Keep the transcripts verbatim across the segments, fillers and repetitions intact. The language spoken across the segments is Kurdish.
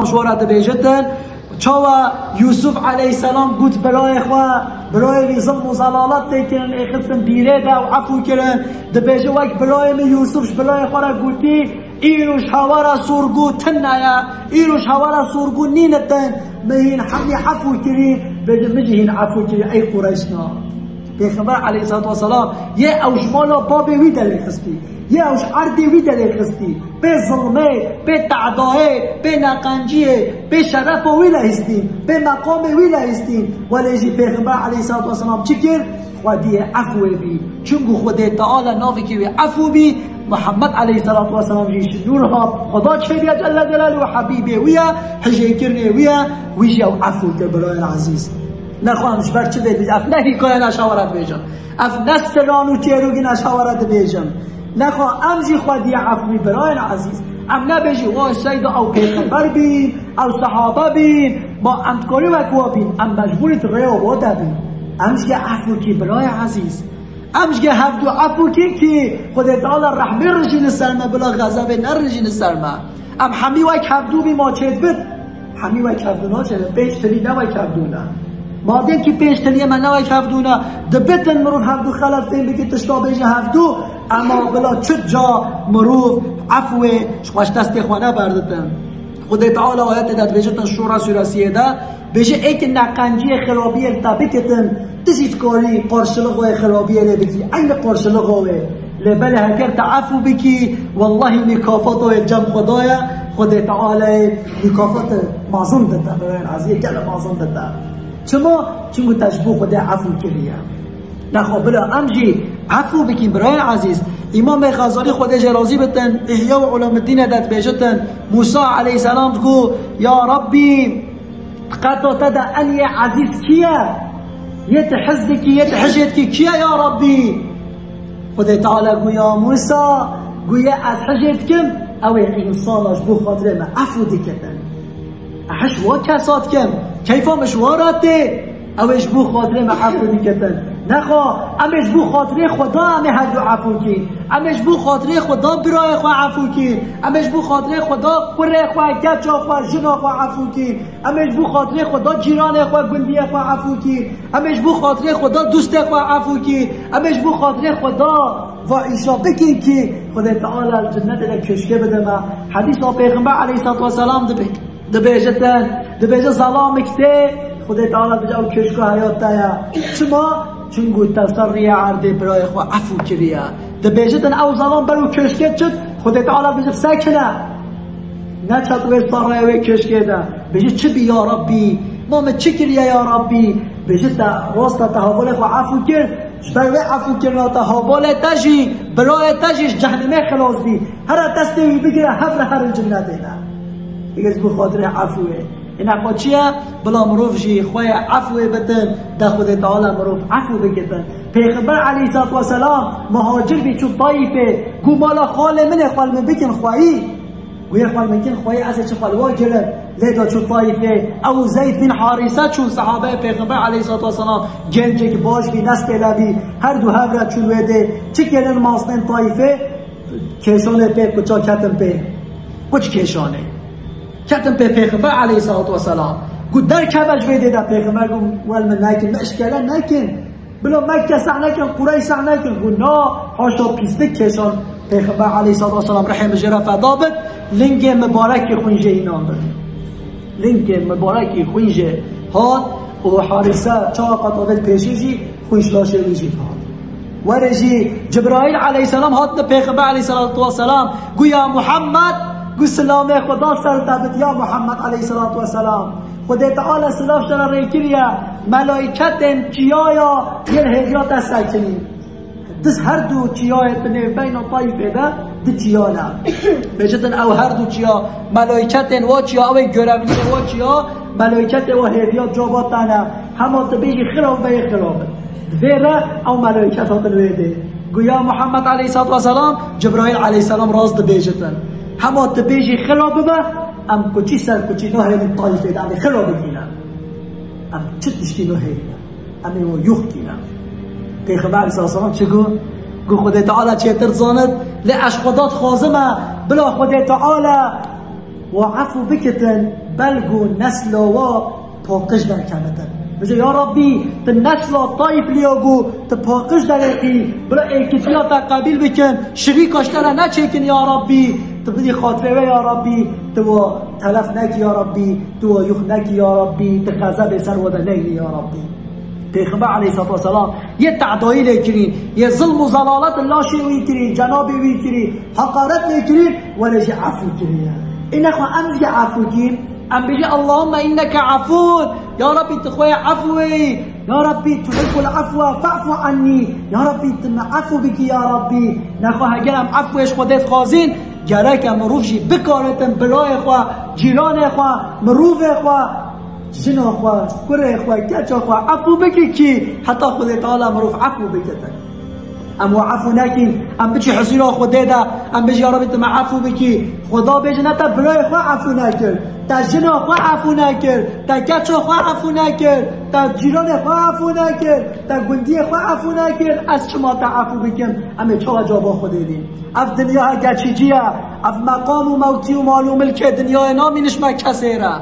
ji we re dibêjitin, çawa Yûsuf aleyhisselam got birayê xwe, birayê wî zilm û zelalet lê kirin, ê xistin dîrê de û efû kirin, dibêje, wek birayê min Yûsuf ji birayê xwe re gotî, îro ji hewa re sorgû tune ye, îro ji hewa re sorgû nînitin, min hîn hemî efû kirî, bêje, min jî hîn efû kirî, ey Qureyşna. Pêxember aleyhisselatu vesselam yê ew ji mala babê wî derêxistî, yê ew ji erdê wî derêxistî, pê zilmê, pê tedayê, pê neqenciyê, pê şerefa wî lehistîn, pê meqamê wî lehistîn. Welê jî Pêxember aleyhisselatu vesselam çi kir? Xwediyê efwê bî. Çunku Xwedê Teala navikî wî efû bî, Muhammed aleyhisselatu vesselam jî ji nûr hat, Xweda çêbiya Celle Celaluhu, Habîbê wî ye, hijêkirinê wî ye, wî jî ew efû kir, birayên ezîz. Nexwe em ji ber çi vê dibêjin? Ev ne hîkaye ne şawara dibêjin. Ev ne stiran û çêrokî ne şawara dibêjin. Nexwe em jî xwediyê efû bî, birayên ezîz. Em nebêjî, "Vay seyda ew pêxember bîn, ew sehabe bîn, ma em dikarî wek wa bîn." Em mecbûrî di rêya wa de bîn. Em ji ge efû kî, birayê ezîz. Em ji ge hevdû efû kî kî Xwedê Teala rehmê rijî li ser me, bila xezebê nerijî li ser me. Em hemî wek hevdû bî ma çêdibit. Hemî wek hevdû naçêdin. Pênc tilî ne wek hevdû ne. Madem kî pênc tiliyê me ne wek hevdû ne, dibitin mirov hevdû xelet fêm bikî tişta bêje hevdû, ema bila çi ca mirov efûê ji xwe ji destê xwe neberditin. Xwedê Teala ayetê de dibêjitin Şura sûresiyê de, bêje, ê ki neqenciyê xirabiyê li te bikitin, tu jî dikarî qarşilixa wê xirabiyê lê bikî. Eynî qarşilixa wê. Lê belê heger te efû bikî, wellahî mîkafata wê cem Xweda ye, Xwedê Teala yê mîkafata mezin dite, birayên ezîz, gelek mezin dite. Çima? Çimkî te ji bo Xwedê efû kiriye. Nexwe bila em jî efû bikîn, birayên ezîz. Îmamê Xezalî, Xwedê jê razî bitin, Îhya û Ulûmiddînê de dibêjitin, Mûsa aleyhisselam digo, Ya Rabbî, di qeda te de en yê ezîz kî ye? Yê tu hez dikî, yê tu hijê dikî kî ye ya Rabbî? Xwedê Teala got, ya Mûsa, got, yê ez hijê dikim, ew ê însana ji bo xatirê me efû dikitin. Ez hej wa kesa dikim, keyfa min ji wa re tê, ew ê ji bo xatirê me efû dikitin. Nexwe, em ê ji bo xatirê Xweda em ê hevdû efû kîn. Em ê ji bo xatirê Xweda birayê xwe efû kîn. Em ê ji bo xatirê Xweda kurê xwe, keça xwe, jina xwe efû kîn. Em ê ji bo xatirê Xweda cîranê xwe, gundiyê xwe efû kîn. Em ê ji bo xatirê Xweda dostê xwe efû kîn. Em ê ji bo xatirê Xweda va îşa bikîn kî Xwedê Teala li cinnetê de keşkê bide me. Hedîsa Pêxember aleyhisselatu vesselam dibe-, dibêjitin, dibêje zelamik tê, Xwedê Teala dibêje ew keşka heyat te ye. Çima? Çunku te ser rûyê erdê birayê xwe efû kiriye. Dibêjitin ew zelam ber û keşkê çit, Xwedê Teala dibêje sekine. Neçet wê serreyê wê keşkê de. Bêje, çi bî ya Rabbî? Ma min çi kiriye ya Rabbî? Bêje, te rast e, te hevalê xwe efû kir. Ji ber wê efûkirina te hevalê te jî, birayê te jî ji cehnemê xilas bî. Here destê wî bigire, hev re herin cinnetê de. Bigire ji bo xatirê efûyê. Îna xwe çi ye? Bila mirov jî xwe yê efûyê bitin, de Xwedê Teala mirov efû bikitin. Pêxember aleyhisselatu vesselam muhacir bî çû Taîfê, got mala xalê min ê xwe li min bikin xweyî. Got yê xwe li min kin xweyî, ez ê çi xwe li wa girim. Lê da çû Taîfê, ew Zeyd bin Harîse çû, sehabeyê Pêxember aleyhisselatu vesselam, gencek baş bî, nespêle bî, her du hev re çûn wê dê. Çi kirin masnên Taîfê? Kêşanê pê, kuça ketin pê. Kuç kêşanê. Ketin pê Pêxember aleyhisselatu vesselam. Got derkeve ji wê dê de, Pêxember got wel min nekin, me işkele nekin. Bila Mekke seh nekin, Qureyş seh nekin. Got na, haşa pîslik kêşan. Pêxember aleyhisselatu vesselam rihê min jê re feda bit, lingê mibarekî xwîn jê înan bit. Lingê mibarekî xwîn jê hat û Harîse çawa qet avêt pêşî jî xwîn ji laşê wî jî hat. Were jî Cibraîl aleyhisselam hat li Pêxember aleyhisselatu vesselam got ya Muhammed, got silamê Xweda ser te bit ya Muhammed aleyhisselatu vesselam. Xwedê Teala silav ji te re rê kiriye, melayketên çiyaya yên hêviya te sekinî. Diz her du çiyayê di nêvbeyna Taîfê de du çiya ne. Bêjitin ew her du çiya, melayketên wa çiya, ew ê görevliyê wa çiya, melayketê wa hêviya cava te ne. Hema tu bêjî xira bibe yê xira bit. Di vê re ew melayket hatin wê dê. Got ya Muhammed aleyhisselatu vesselam, Cibraîl aleyhisselam rast dibêjitin. Hema tu bêjî xira bibe, em kuçî ser kuçî nahêlin Taîfê de, em ê xira bigîne. Em çi tiştî nahêlin. Em ê wan yox kîne. Pêxember aleyhisselatu vesselam çi got? Got Xwedê Teala çêtir zanit, lê ez ji Xweda dixwazim e, bila Xwedê Teala Wa efû bikitin, belgo nesla wa paqij derkemitin. Bije, ya Rabbî, ti nesla Taîf liya go ti paqij derêxî, bila êkitiya te qebîl bikin, şirîka ji te re neçêkin, ya Rabbî, ti bidî xatirê we, ya Rabbî, ti wa telef nekî, ya Rabbî, ti wa yûx nekî, ya Rabbî, ti xezebê ser wa de neynî, ya Rabbî. Pêxember aleyhissalatu vesselam yê te'dayî lê kirî, yê zilm û zelalet laşê wî kirî, cenabê wî kirî, heqaret lê kirî, wele jî efû kiriye. Ê nexwe em jî efû kîn, em bêjî, Allahümme inneke efûn, ya Rabbî, tu xwe yê efû yî, ya Rabbî, tuhibbul efwe fe'fu annî, ya Rabbî, tu me efû bikî, ya Rabbî. Nexwe heger em efûyê ji Xwedê dixwazîn, gerek e mirov jî bikaritin birayê xwe, cîranê xwe, mirovê xwe, jina xwe, kurê xwe, keça xwe efû bikî kî heta Xwedê Teala mirov efû bikitin. Em wa efû nekîn, em biçî huzûra Xwedê de, em bêjî, ya Rabbî, tu me efû bikî. Xweda bêje, ne te birayê xwe efû nekir, te jina xwe efû nekir, te keça xwe efû nekir, te cîranê xwe efû nekir, te gundiyê xwe efû nekir, ez çima te efû bikim? Em ê çawa caba Xwedê dîn? Ev dinya he geçîcî ye, ev meqam û mewtî û mal û milkê dinyayê namînişme kesê re.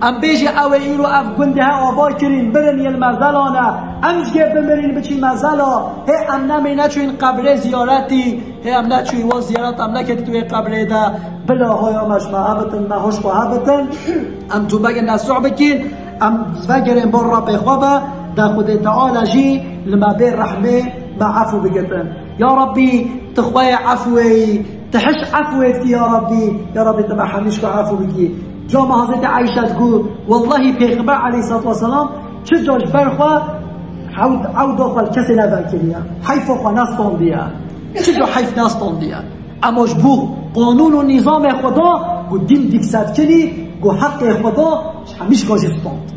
Em bêjî, ew ê îro ev gundê he ava kirîn, birin yên mezelan e. Em jê bimirîn, biçî mezela. Hê em nemê neçûyîn qebrê ziyaretî. Hê em neçûyî wa ziyaret, em neketî wê qebrê de. Bila hoya me ji me hebitin, me hoş xwe hebitin. Em tûbegê nesuh bikîn. Em vegerên bar Rabbê xwe ve, de Xwedê Teala jî li me bê rehmê, me efû bigitin. Ya Rabbî, tu xwe yê efûyê yî, tu hiş efûyê dikî, ya Rabbî, ya Rabbî, tu me hemîşka efû bikî. Cama Hazretî Eyşe digot, wellahî Pêxember aleyhissalatu vesselam çi ca ji ber xwe hewd, ewda xwe li kesê nevekiriye. Heyfa xwe nestandiye. Çi ca heyf nestandiye. Ema ji bo qanûn û nîzamê Xweda, ku dîn diksetkinî, ku heqê Xweda ji hemîşka jî stand.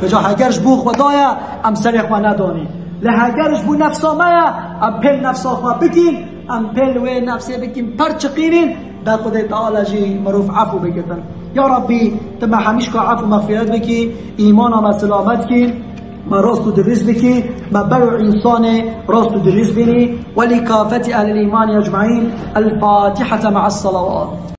Vêca heger ji bo Xweda ye, em serê xwe nedanî. Lê heger ji bo nefsa me ye, em pêl nefsa xwe bikîn, em pêl wê nefsê bikîn, perçiqînîn, de Xwedê Teala jî mirov efû bigitin. Ya Rabbî, tu me hemîşka efû mexfîret bikî, îmana me silamet kî, me rast û dirist bikî, me ber û însanê rast û dirist bînî. Welî kafetî ehlil îmanî ecmaîn. El Fatîhete me'es selawat.